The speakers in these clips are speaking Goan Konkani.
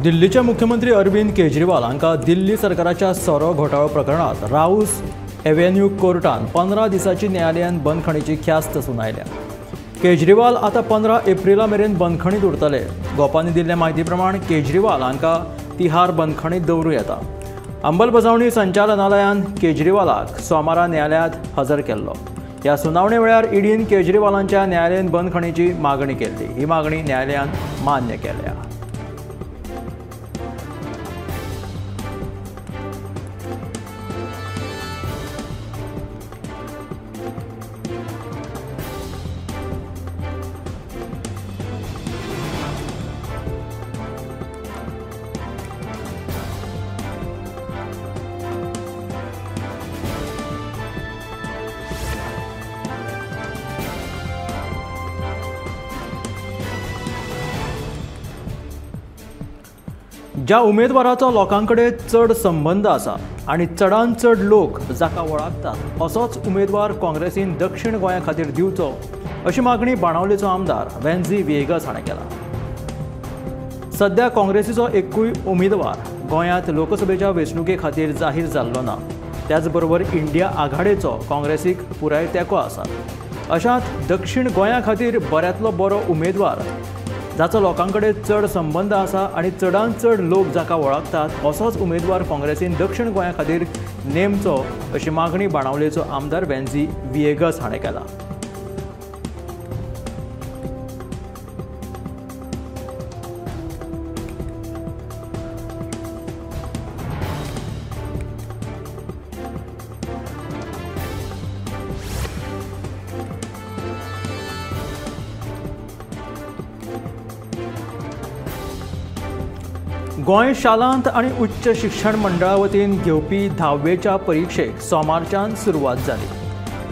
दिल्लीचे मुख्यमंत्री अरविंद केजरीवाल हांकां दिल्ली सरकाराच्या सोरो घोटाळो प्रकरणांत राऊस एव्हेन्यू कोर्टान 15 दिसांची न्यायालयान बंदखणीची ख्यास्त सुनायल्या. केजरीवाल आतां 15 एप्रिला मेरेन बंदखणीत उरतले. गोपांनी दिल्ले म्हायती प्रमाण केजरीवाल हांकां तिहार बंदखणीत दवरूं येता. अंमलबजावणी संचालनालयान केजरीवालाक सोमारा न्यायालयांत हजर केल्लो. ह्या सुनावणे वेळार ईडीन केजरीवालांच्या न्यायालयीन बंदखणीची मागणी केल्ली. ही मागणी न्यायालयान मान्य केल्या. ज्या उमेदवाराचो लोकां कडेन चड संबंद आसा आनी चडान चड लोक जाका वळखतात असोच उमेदवार काँग्रेसीन दक्षिण गोंया खातीर दिवचो अशी मागणी बाणावलेचो आमदार वेन्झी व्हिएगस हाणें केला. सध्या काँग्रेसीचो एकूय उमेदवार गोंयांत लोकसभेच्या वेंचणुके खातीर जाहीर जाल्लो ना. त्याच बरोबर इंडिया आघाडेचो काँग्रेसीक पुराय तेंको आसा. अशांत दक्षिण गोंया खातीर बऱ्यांतलो बरो उमेदवार जाचो लोकां कडेन चड संबंद आसा आनी चडान चड लोक जाका वळखतात असोच उमेदवार काँग्रेसीन दक्षिण गोंया खातीर नेमचो अशी मागणी बाणावलेचो आमदार वेन्झी व्हिएगस हाणें केला. गोंय शालांत आनी उच्च शिक्षण मंडळा वतीन घेवपी धावेच्या परिक्षेक सोमारच्यान सुरवात जाली.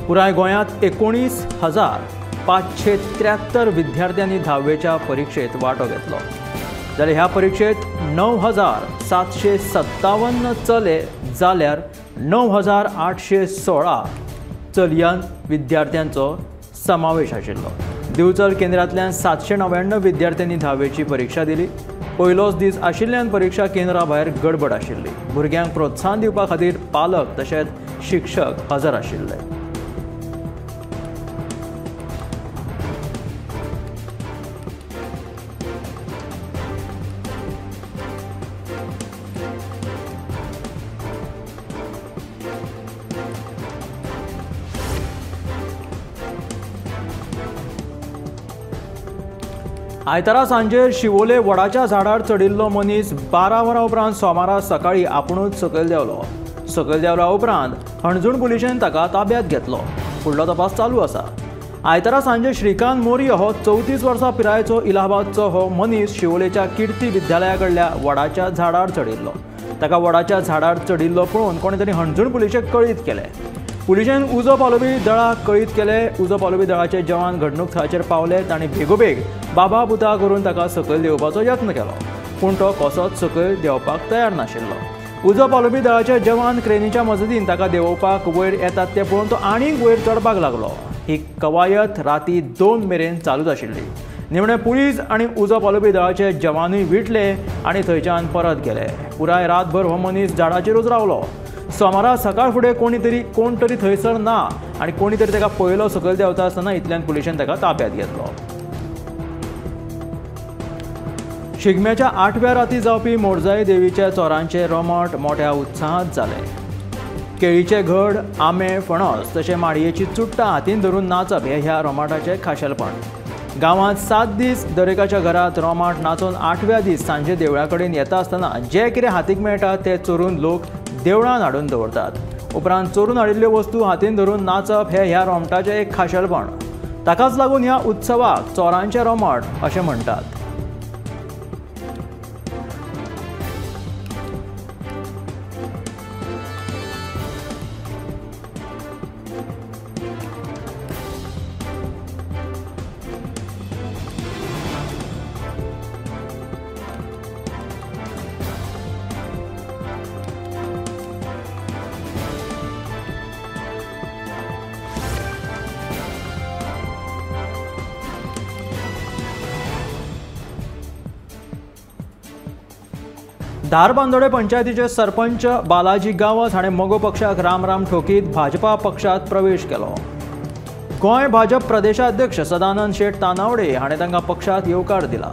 पुराय गोंयांत 19,573 विद्यार्थ्यांनी धावेच्या परिक्षेत वांटो घेतलो. जाल्यार ह्या परिक्षेत 9,757 चले जाल्यार 9,816 चलयां विद्यार्थ्यांचो समावेश आशिल्लो. दिवचल केंद्रांतल्यान 799 विद्यार्थ्यांनी धावेची परिक्षा दिली. पयलोच दीस आशिल्ल्यान परीक्षा केंद्रा भायर गडबड आशिल्ली. भुरग्यांक प्रोत्साहन दिवपा खातीर पालक तशेंच शिक्षक हजर आशिल्ले. आयतारा सांजेर शिवोले वडाच्या झाडार चडिल्लो मनीस 12 वरां उपरांत सोमारा सकाळी आपुणूच सकयल देंवलो. सकयल देंवल्या उपरांत हणजूण पुलिशेन ताका ताब्यांत घेतलो. फुडलो तपास चालू आसा. आयतारा सांजे श्रीकांत मोर्य हो 34 वर्सां पिरायेचो इलाहाबादचो हो मनीस शिवोलेच्या कीर्ती विद्यालया कडल्या वडाच्या झाडार चडिल्लो. ताका वडाच्या झाडार चडिल्लो पळोवन कोणे तरी हणजूण पुलिशेक कळीत केलें. पुलिशेन उजो पालोवपी दळाक कळीत केले. उजो पालोवपी दळाचे जवान घडणूक थळाचेर पावले. तांणी बेगोबेग बाबा पुता करून ताका सकयल देंवपाचो यत्न केलो, पूण तो कसोच सकयल देंवपाक तयार नाशिल्लो. उजो पालोवपी दळाचे जवान क्रेनीच्या मजतीन ताका देंवोवपाक वयर येतात ते पळोवन तो आनीक वयर चडपाक लागलो. ही कवायत राती 2 मेरेन चालूच आशिल्ली. निमणे पुलीस आनी उजो पालोवपी दळाचे जवानूय विटले आनी थंयच्यान परत गेले. पुराय रातभर हो मनीस झाडाचेरूच रावलो. सोमारा सकाळ फुडें कोण तरी थंयसर ना आनी कोणी तरी ताका पयलो सकयल देंवता आसतना इतल्यान पुलिशेन ताका ताब्यांत घेतलो. शिगम्याच्या 8व्या राती जावपी मोरजाई देवीच्या चोरांचे रोमट मोठ्या उत्साहात जाले. केळीचे घड, आंबे, फणस तशें माडयेची चुट्टां हातीन धरून नाचप हें ह्या रोमाटाचें खाशेलपण. गांवांत 7 दीस दरेकाच्या घरांत रोमाट नाचून 8व्या दीस सांजे देवळा कडेन येता आसतना जें कितें हातीक मेळटा तें चोरून लोक देवळान हाडून दवरतात. उपरांत चोरून हाडिल्ल्यो वस्तू हातीन धरून नाचप हें ह्या रोमटाचें एक खाशेलपण. ताकाच लागून ह्या उत्सवाक चोरांचें रोमट अशें म्हणटात. धारबांदोडे पंचायतीचे सरपंच बालाजी गांवस हाणें मगो पक्षाक राम राम ठोकीत भाजपा पक्षांत प्रवेश केलो. गोंय भाजप प्रदेशाध्यक्ष सदानंद शेट तानावडे हाणें तांकां पक्षांत येवकार दिला.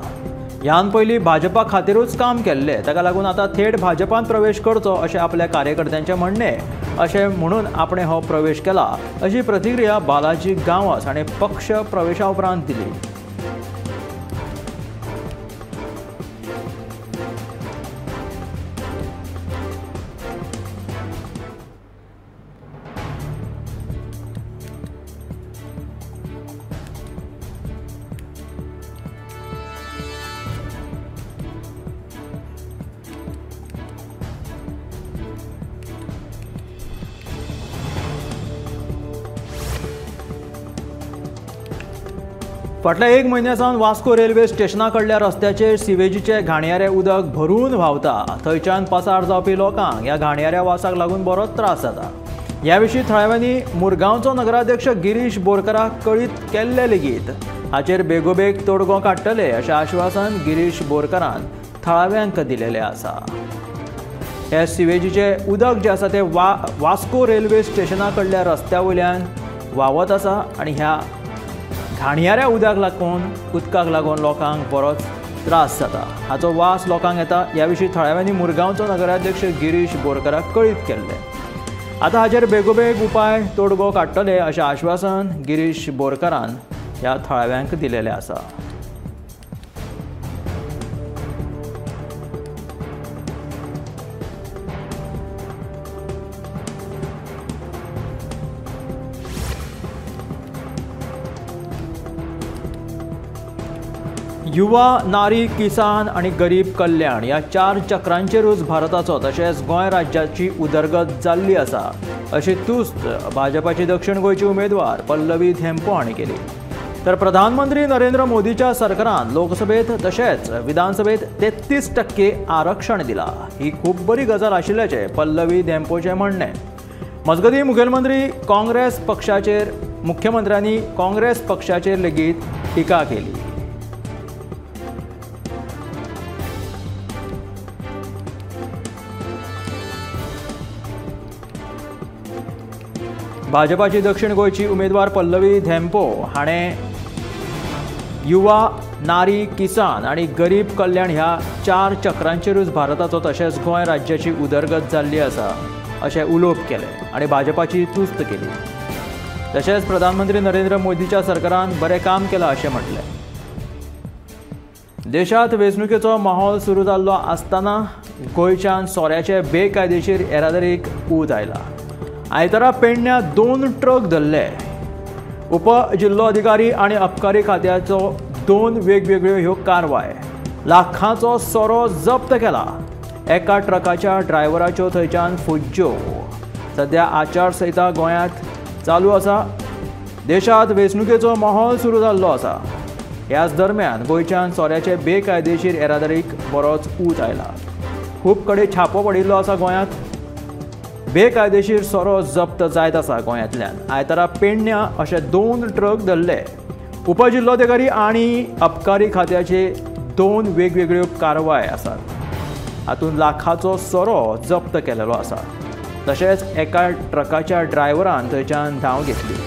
ह्यान पयलीं भाजपा खातीरूच काम केल्लें, ताका लागून आतां थेट भाजपांत प्रवेश करचो अशें आपल्या कार्यकर्त्यांचें म्हणणें, अशें म्हणून आपणें हो प्रवेश केला अशी प्रतिक्रिया बालाजी गांवस हाणें पक्ष प्रवेशा उपरांत दिली. फाटल्या एक म्हयन्या सावन वास्को रेल्वे स्टेशना कडल्या रस्त्याचेर सिवेजीचे घाणयारे उदक भरून व्हांवता. थंयच्यान पसार जावपी लोकांक ह्या घाणयाऱ्या वासाक लागून बरोच त्रास जाता. ह्या विशीं थळाव्यांनी मुरगांवचो नगराध्यक्ष गिरीश बोरकराक कळीत केल्ले लेगीत हाचेर बेगोबेग तोडगो काडटले अशें आश्वासन गिरीश बोरकरान थळाव्यांक दिलेलें आसा. हे सिवेजीचे उदक जें आसा तें वास्को रेल्वे स्टेशना कडल्या रस्त्या वयल्यान व्हांवत आसा आनी ह्या घाणयाऱ्या उदकाक लागून लोकांक बरोच त्रास जाता. हाचो वास लोकांक येता. ह्या विशीं थळाव्यांनी मुरगांवचो नगराध्यक्ष गिरीश बोरकराक कळीत केल्लें. आतां हाचेर बेगोबेग उपाय तोडगो काडटले अशें आश्वासन गिरीश बोरकरान ह्या थळाव्यांक दिलेलें आसा. युवा, नारी, किसान आनी गरीब कल्याण ह्या 4 चक्रांचेरूच भारताचो तशेंच गोंय राज्याची उदरगत जाल्ली आसा अशी तुस्त भाजपाची दक्षिण गोंयची उमेदवार पल्लवी धेंपो हांणी केली. तर प्रधानमंत्री नरेंद्र मोदीच्या सरकारान लोकसभेत तशेंच विधानसभेत 33% आरक्षण दिला ही खूब बरी गजाल आशिल्ल्याचें पल्लवी धेंपोचें म्हणणें. मजगतीं मुख्यमंत्र्यांनी काँग्रेस पक्षाचेर लेगीत टिका केली. भाजपाची दक्षिण गोंयची उमेदवार पल्लवी धेंपो हाणें युवा, नारी, किसान आनी गरीब कल्याण ह्या 4 चक्रांचेरूच भारताचो तशेंच गोंय राज्याची उदरगत जाल्ली आसा अशें उलोवप केलें आनी भाजपाची तुस्त केली. तशेंच प्रधानमंत्री नरेंद्र मोदीच्या सरकारान बरें काम केलां अशें म्हटलें. देशांत वेंचणुकेचो माहोल सुरू जाल्लो आसतना गोंयच्यान सोऱ्याचे बेकायदेशीर येरादारीक ऊत आयला. आयतारा पेडण्या 2 ट्रक धरले. उपजिल्लोधिकारी आनी अबकारी खात्याचो 2 वेगवेगळ्यो ह्यो कारवाय. लाखांचो सोरो जप्त केला. एका ट्रकाच्या ड्रायव्हराच्यो थंयच्यान फुज्ज्यो. सध्या आचारसंहिता गोंयांत चालू आसा. देशांत वेंचणुकेचो माहोल सुरू जाल्लो आसा. ह्याच दरम्यान गोंयच्यान सोऱ्याचे बेकायदेशीर येरादारीक बरोच ऊत आयला. खूब कडेन छापो पडिल्लो आसा. गोंयांत बेकायदेशीर सोरो जप्त जायत आसा. गोंयांतल्यान आयतारा पेडण्या अशे 2 ट्रक धरले. उपजिल्लोधिकारी आनी अबकारी खात्याचे 2 वेगवेगळ्यो कारवाय आसात. हातूंत लाखाचो सोरो जप्त केलेलो आसा. तशेंच एका ट्रकाच्या ड्रायव्हरान थंयच्यान धांव घेतली.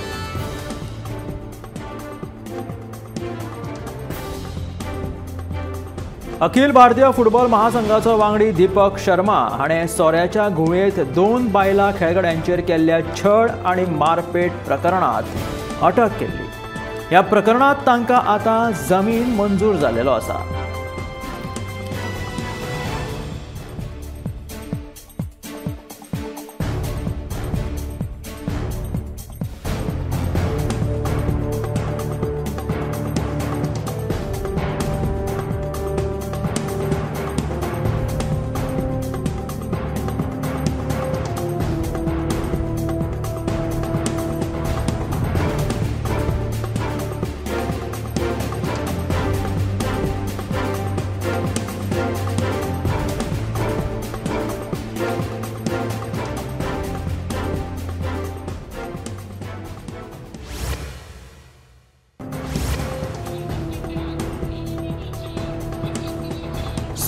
अखिल भारतीय फुटबॉल महासंघाचो वांगडी दीपक शर्मा हाणें सोऱ्याच्या घुंवळेंत 2 बायलां खेळगड्यांचेर केल्ल्या छळ आनी मारपेट प्रकरणांत अटक केल्ली. ह्या प्रकरणांत तांकां आतां जमीन मंजूर जाल्लो आसा.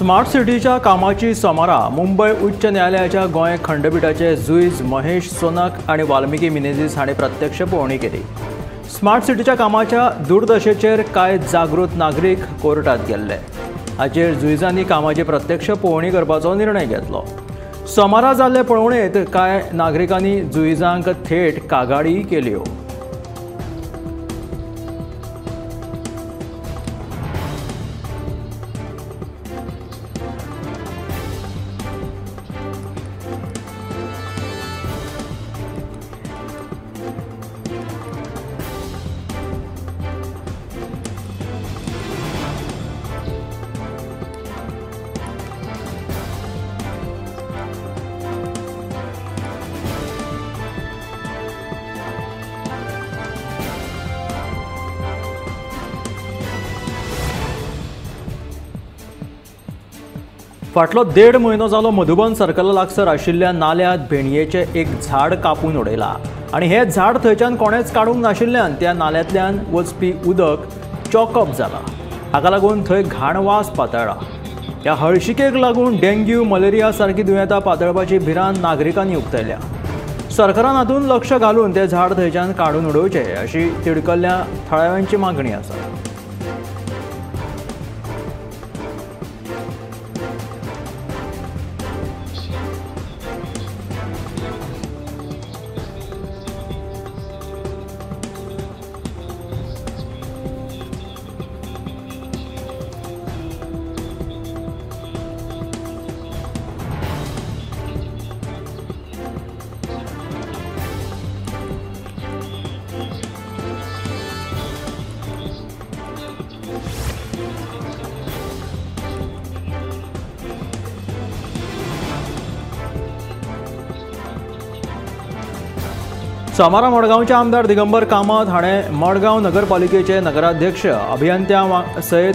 स्मार्ट सिटीच्या कामाची सोमारा मुंबय उच्च न्यायालयाच्या गोंय खंडपीठाचे जुईज महेश सोनक आनी वाल्मिकी मिनेझीस हांणी प्रत्यक्ष पळोवणी केली. स्मार्ट सिटीच्या कामाच्या दुर्दशेचेर कांय जागृत नागरीक कोर्टात गेल्ले. हाचेर जुईजांनी कामाची प्रत्यक्ष पळोवणी करपाचो निर्णय घेतलो. सोमारा जाल्ले पळोवणेंत कांय नागरिकांनी जुईजांक थेट कागाळी केल्यो. फाटलो 1.5 म्हयनो जालो मधुबन सर्कला लागसर आशिल्ल्या नाल्यांत भेणयेचें एक झाड कापून उडयलां आनी हें झाड थंयच्यान कोणेंच काडूंक नाशिल्ल्यान त्या नाल्यांतल्यान वचपी उदक चॉकअप जालां. हाका लागून थंय घाण वास पातळ्ळा. ह्या हळशिकेक लागून डेंग्यू, मलेरिया सारकी दुयेंतां पातळपाची भिरांत नागरिकांनी उक्तायल्या. सरकारान हातूंत लक्ष घालून तें झाड थंयच्यान काडून उडोवचें अशी तिडकल्ल्या थळाव्यांची मागणी आसा. सोमारा मडगांवचे आमदार दिगंबर कामत हाणें मडगांव नगरपालिकेचे नगराध्यक्ष अभियंत्यां सयत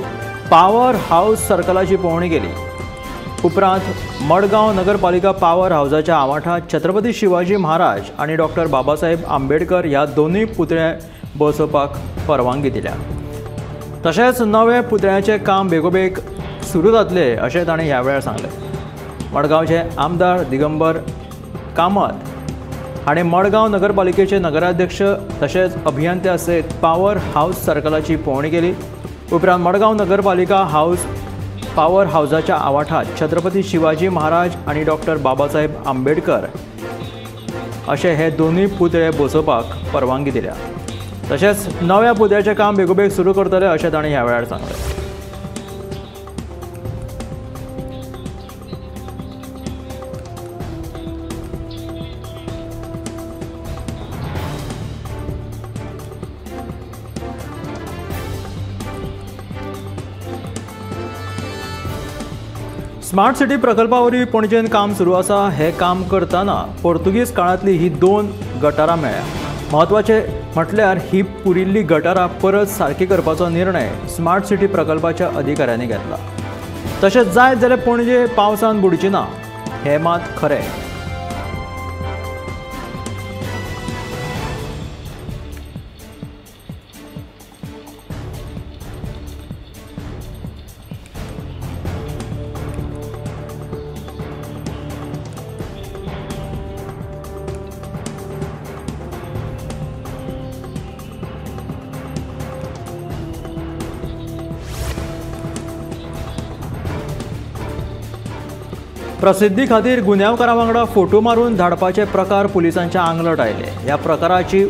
पावर हावस सर्कलाची पळोवणी केली. उपरांत मडगांव नगरपालिका पावर हावसाच्या आवाठांत छत्रपती शिवाजी महाराज आनी डॉक्टर बाबासाहेब आंबेडकर ह्या दोनूय पुतळे बसोवपाक परवानगी दिल्या. तशेंच नवे पुतळ्याचें काम बेगोबेग सुरू जातलें अशें ताणें ह्या वेळार सांगलें. मडगांवचे आमदार दिगंबर कामत हाणें मडगांव नगरपालिकेचे नगराध्यक्ष तशेंच अभियंत्या सयत पावर हावस सर्कलाची पळोवणी केली. उपरांत मडगांव नगरपालिका हावस पावर हावसाच्या आवाठांत छत्रपती शिवाजी महाराज आनी डॉक्टर बाबासाहेब आंबेडकर अशे हे दोनूय पुतळे बसोवपाक परवानगी दिल्या. तशेंच नव्या पुतळ्याचें काम बेगोबेग सुरू करतले अशें ताणें ह्या वेळार सांगलें. स्मार्ट सिटी प्रकल्पा वरवीं पणजेन काम सुरू आसा. हें काम करतना पोर्तुगीज काळांतली ही 2 गटारां मेळ्ळ्या. म्हत्वाचें म्हटल्यार ही पुरिल्ली गटारां परत सारकी करपाचो निर्णय स्मार्ट सिटी प्रकल्पाच्या अधिकाऱ्यांनी घेतला. तशेंच जायत जाल्यार पणजे पावसान बुडची ना हें मात खरें. प्रसिद्धी खातीर गुन्यांवकारां वांगडा फोटो मारून धाडपाचे प्रकार पुलिसांच्या आंगलट आयले. ह्या प्रकाराची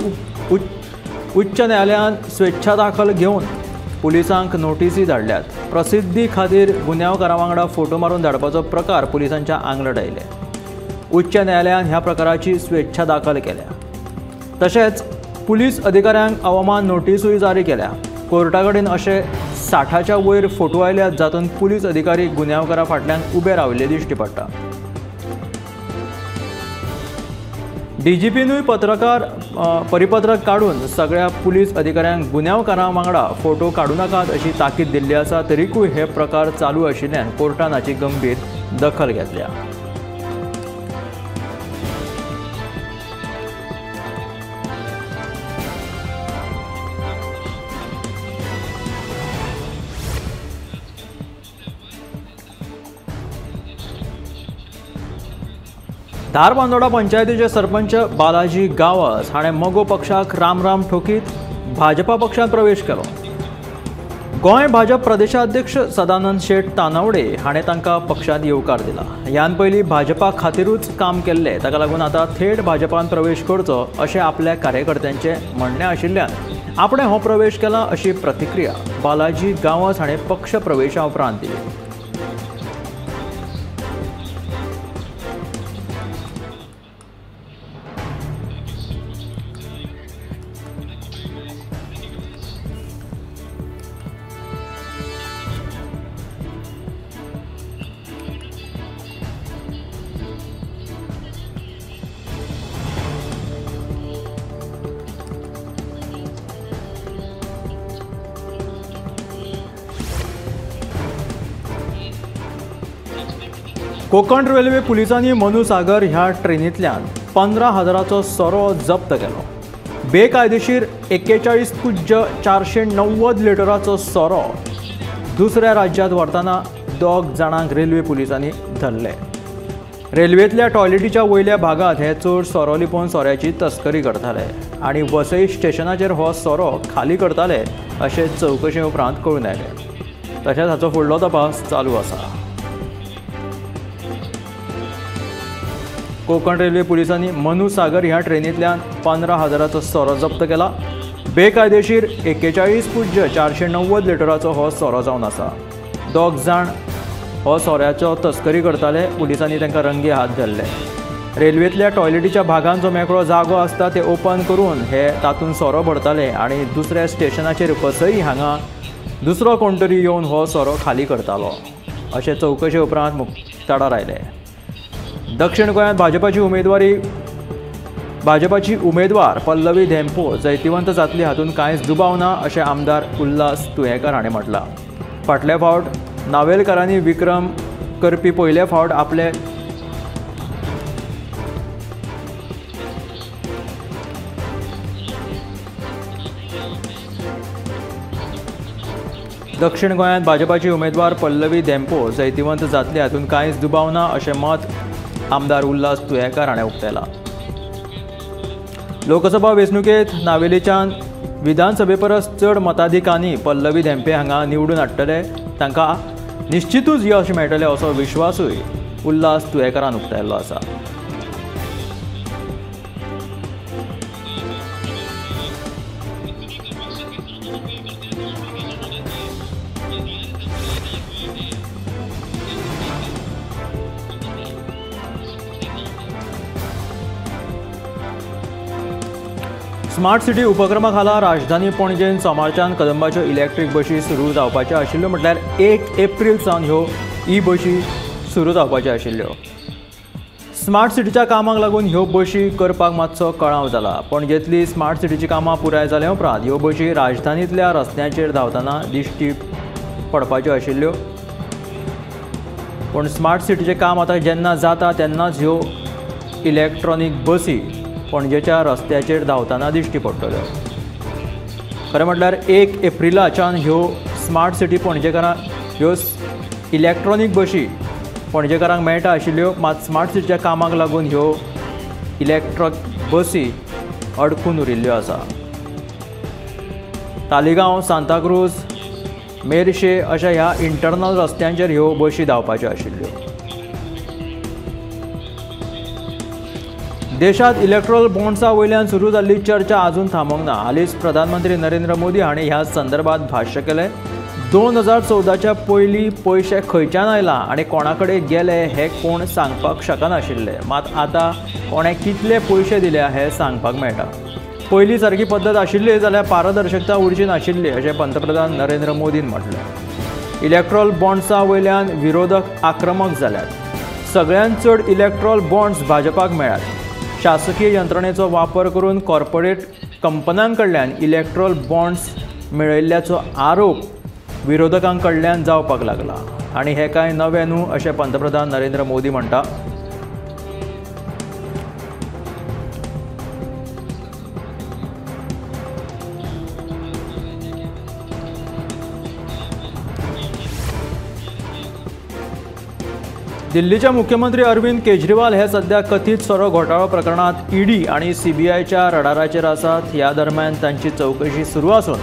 उच्च न्यायालयान स्वेच्छा दाखल घेवन पुलिसांक नोटीसी धाडल्यात. प्रसिद्धी खातीर गुन्यांवकारां वांगडा फोटो मारून धाडपाचो प्रकार पुलिसांच्या आंगलट आयले. उच्च न्यायालयान ह्या प्रकाराची स्वेच्छा दाखल केल्या. तशेंच पुलीस अधिकाऱ्यांक अवमान नोटीसूय जारी केल्या. कोर्टा कडेन अशे 60च्या वयर फोटो आयल्यात जातूंत पुलीस अधिकारी गुन्यांवकारा फाटल्यान उबे राविल्ले दिश्टी पडटा. डीजीपीनूय पत्रकार परिपत्रक काडून सगळ्या पुलीस अधिकाऱ्यांक गुन्यांवकारां वांगडा फोटो काडूं नाकात अशी ताकीद दिल्ली आसा. तरीकूय हे प्रकार चालू आशिल्ल्यान कोर्टान हाची गंभीर दखल घेतल्या. धारबांदोडा पंचायतीचे सरपंच बालाजी गावस हाणें मगो पक्षाक राम राम ठोकीत भाजपा पक्षांत प्रवेश केलो. गोंय भाजप प्रदेशाध्यक्ष सदानंद शेट तानावडे हाणें तांकां पक्षांत येवकार दिला. ह्यान पयलीं भाजपा खातीरूच काम केल्लें, ताका लागून आतां थेट भाजपान प्रवेश करचो अशें आपल्या कार्यकर्त्यांचें म्हणणें आशिल्ल्यान आपणें हो प्रवेश केला अशी प्रतिक्रिया बालाजी गांवस हाणें पक्ष प्रवेशा उपरांत दिली. कोकण रेल्वे पुलिसांनी मनु सागर ह्या ट्रेनींतल्यान 15,000चो सोरो जप्त केलो. बेकायदेशीर 41.490 लिटराचो सोरो दुसऱ्या राज्यांत व्हरतना 2 जाणांक रेल्वे पुलिसांनी धरले. रेल्वेंतल्या टॉयलेटीच्या वयल्या भागांत हे चोर सोरो लिपोवन सोऱ्याची तस्करी करताले आनी वसई स्टेशनाचेर हो सोरो खाली करताले अशें चवकशे उपरांत कळून आयलें. तशेंच हाचो फुडलो तपास चालू आसा. कोकण रेल्वे पुलिसांनी मनु सागर ह्या ट्रेनींतल्यान 15,000चो सोरो जप्त केला. बेकायदेशीर 41.490 लिटराचो हो सोरो जावन आसा. 2 जाण हो सोऱ्याचो तस्करी करताले. पुलिसांनी तांकां रंगे हात धरले. रेल्वेंतल्या टॉयलेटीच्या भागान जो मेकळो जागो आसता ते ओपन करून हे तातूंत सोरो भरताले आनी दुसऱ्या स्टेशनाचेर वसई हांगा दुसरो कोण तरी येवन हो सोरो खाली करतालो अशें चवकशे उपरांत मुक्ताडार आयले. दक्षिण गोंयांत भाजपाची उमेदवार पल्लवी धेंपो जैतिवंत जातली हातूंत कांयच दुबाव ना अशें आमदार उल्हास तुयेंकार हाणें म्हटलां. फाटले फावट नावेलकारांनी विक्रम करपी पयले फावट आपले दक्षिण गोंयांत भाजपाची उमेदवार पल्लवी धेंपो जैतिवंत जातली हातूंत कांयच दुबाव ना अशें मत आमदार उल्हास तुयेंकार हाणें उक्तायलां. लोकसभा वेंचणुकेंत नावेलीच्यान विधानसभे परस चड मताधिकांनी पल्लवी धेंपे हांगा निवडून हाडटले, तांकां निश्चितूच यश मेळटलें असो विश्वासूय उल्हास तुयेंकारान उक्तायल्लो आसा. स्मार्ट सिटी उपक्रमा खाला राजधानी पणजेन सोमारच्यान कदंबाच्यो इलेक्ट्रीक बशी सुरू जावपाच्यो आशिल्ल्यो. म्हटल्यार 1 एप्रील सावन ह्यो ई बशी सुरू जावपाच्यो आशिल्ल्यो. स्मार्ट सिटीच्या कामाक लागून ह्यो बशी करपाक मातसो कळाव जाला. पणजेंतली स्मार्ट सिटीची कामां पुराय जाल्या उपरांत ह्यो बशी राजधानींतल्या रस्त्यांचेर धांवतना दिश्टी पडपाच्यो आशिल्ल्यो. पूण स्मार्ट सिटीचें काम आतां जेन्ना जाता तेन्नाच ह्यो इलेक्ट्रॉनीक बसी पणजेच्या रस्त्याचेर धांवतना दिश्टी पडटल्यो. खरें म्हटल्यार 1 एप्रिलाच्यान ह्यो स्मार्ट सिटी पणजेकारांक ह्यो इलेक्ट्रॉनीक बशी पणजेकारांक मेळटा आशिल्ल्यो. मात स्मार्ट सिटीच्या कामाक लागून ह्यो इलेक्ट्रॉनिक बसी अडकून उरिल्ल्यो आसा. तालिगांव, सांताक्रूज, मेरशे अशा ह्या इंटरनल रस्त्यांचेर ह्यो बशी धांवपाच्यो आशिल्ल्यो. देशांत इलेक्ट्रॉल बॉन्ड्सा वयल्यान सुरू जाल्ली चर्चा अजून थांबोवंक ना. हालींच प्रधानमंत्री नरेंद्र मोदी हांणी ह्या संदर्भात भाश्य केलें. 2014च्या पयलीं पयशे खंयच्यान आयला आनी कोणा कडेन गेले हें कोण सांगपाक शकनाशिल्ले. मात आतां कोणें कितले पयशे दिल्या हें सांगपाक मेळटा. पयलीं सारकी पद्दत आशिल्ली जाल्यार पारदर्शकता उरची नाशिल्ली अशें पंतप्रधान नरेंद्र मोदीन म्हटलें. इलेक्ट्रॉल बॉन्ड्सा वयल्यान विरोधक आक्रमक जाल्यात. सगळ्यांत चड इलेक्ट्रॉल बॉन्ड्स भाजपाक मेळ्ळ्यात. शासकीय यंत्रणेचो वापर करून कॉर्पोरेट कंपन्यां कडल्यान इलेक्ट्रॉल बॉन्ड्स मेळयल्ल्याचो आरोप विरोधकां कडल्यान जावपाक लागला आनी हें कांय नवें न्हू अशें पंतप्रधान नरेंद्र मोदी म्हणटा. दिल्लीचे मुख्यमंत्री अरविंद केजरीवाल हे सध्या कथित सोरो घोटाळो प्रकरणात ईडी आणि सीबीआयच्या रडाराचेर आसात। ह्या दरम्यान तांची चवकशी सुरू आसून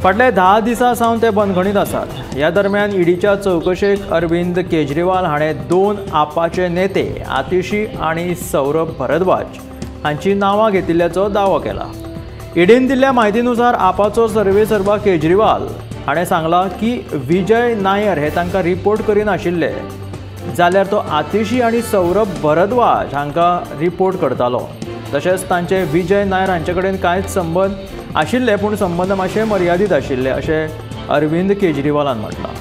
फाटल्या 10 दिसां सावन ते बंदखणीत आसात। ह्या दरम्यान ईडीच्या चवकशेक अरविंद केजरीवाल हाणें 2 आपाचे नेते आतिशी आनी सौरभ भरद्वाज हांची नांवां घेतिल्ल्याचो दावो केला। ईडीन दिल्ल्या म्हायतीनुसार आपाचो सर्वेसर्वा केजरीवाल हाणें सांगलां की विजय नायर हे तांकां रिपोर्ट करिनाशिल्ले जाल्यार तो आतिशी आनी सौरभ भरद्वाज हांकां रिपोर्ट करतालो। तशेंच तांचे विजय नायर हांचे कडेन कांयच संबंद आशिल्ले पूण संबंद मातशे मर्यादीत आशिल्ले अशें अरविंद केजरीवालान म्हटलां।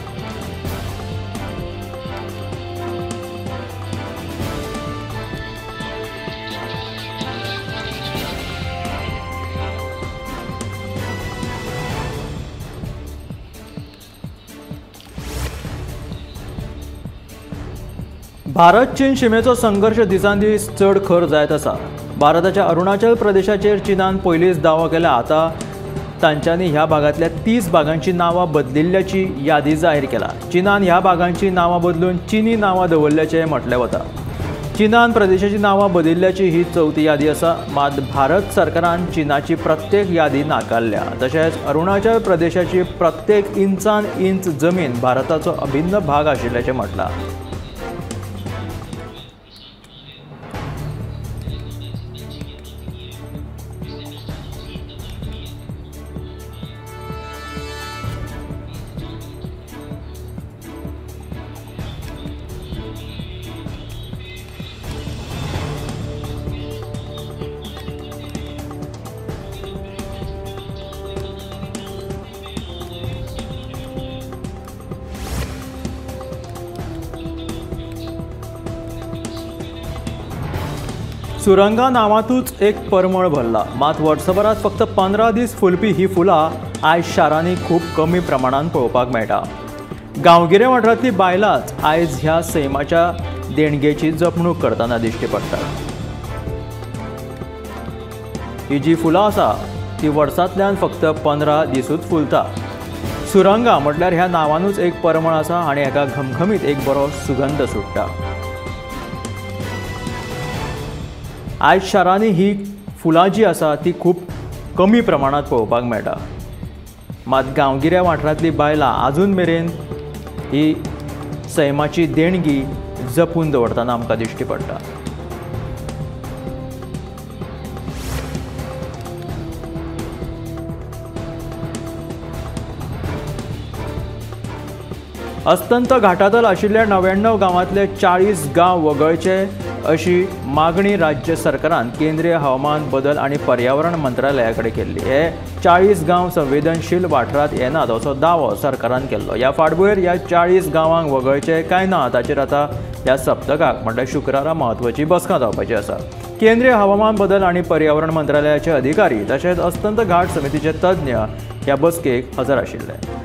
भारत चीन शिमेचो संघर्ष दिसान दीस चड खर जायत आसा। भारताच्या अरुणाचल प्रदेशाचेर चीनान पयलींच दावो केला। आतां तांच्यांनी ह्या भागांतल्या 30 भागांची नांवां बदलिल्ल्याची यादी जाहीर केला। चीनान ह्या भागांची नांवां बदलून चीनी नांवां दवरल्याचें म्हटलें वता। चीनान प्रदेशाची नांवां बदलिल्ल्याची ही चवथी यादी आसा। मात भारत सरकारान चीनाची प्रत्येक यादी नाकारल्या। तशेंच अरुणाचल प्रदेशाची प्रत्येक इंचान इंच जमीन भारताचो अभिन्न भाग आशिल्ल्याचें म्हटलां। सुरंगा नांवांतूच एक परमळ भरला। मात वर्सभरात फक्त 15 दीस फुलपी ही फुलां आयज शारांनी खूब कमी प्रमाणान पळोवपाक मेळटा। गांवगिऱ्या वाठारांतली बायलांच आयज ह्या सैमाच्या देणगेची जपणूक करतना दिश्टी पडटात। ही जी फुलां आसा ती वर्सांतल्यान फक्त 15 दिसूच फुलता। सुरंगा म्हटल्यार ह्या नांवानूच एक परमळ आसा आनी हाका घमघमीत एक बरो सुगंध सुट्टा। आयज शारांनी ही फुलां जी आसा ती खूब कमी प्रमाणांत पळोवपाक मेळटा। मात गांवगिऱ्या वाठारांतली बायलां आजून मेरेन ही सैमाची देणगी जपून दवरतना आमकां दिश्टी पडटा। अस्तंत घाटातल आशिल्ल्या 99 गांवांतले 40 गांव वगळचे अशी मागणी राज्य सरकारान केंद्रीय हवामान बदल आनी पर्यावरण मंत्रालया कडेन केल्ली। हे 40 गांव संवेदनशील वाठारांत येनात असो दावो सरकारान केल्लो। ह्या फाटभुंयेर ह्या 40 गांवांक वगळचे काय ना ताचेर आतां ह्या सप्तकाक म्हणल्यार शुक्रारा म्हत्वाची बसका जावपाची आसा। केंद्रीय हवामान बदल आनी पर्यावरण मंत्रालयाचे अधिकारी तशेंच अस्तंत घाट समितीचे तज्ञ ह्या बसकेक हजर आशिल्ले।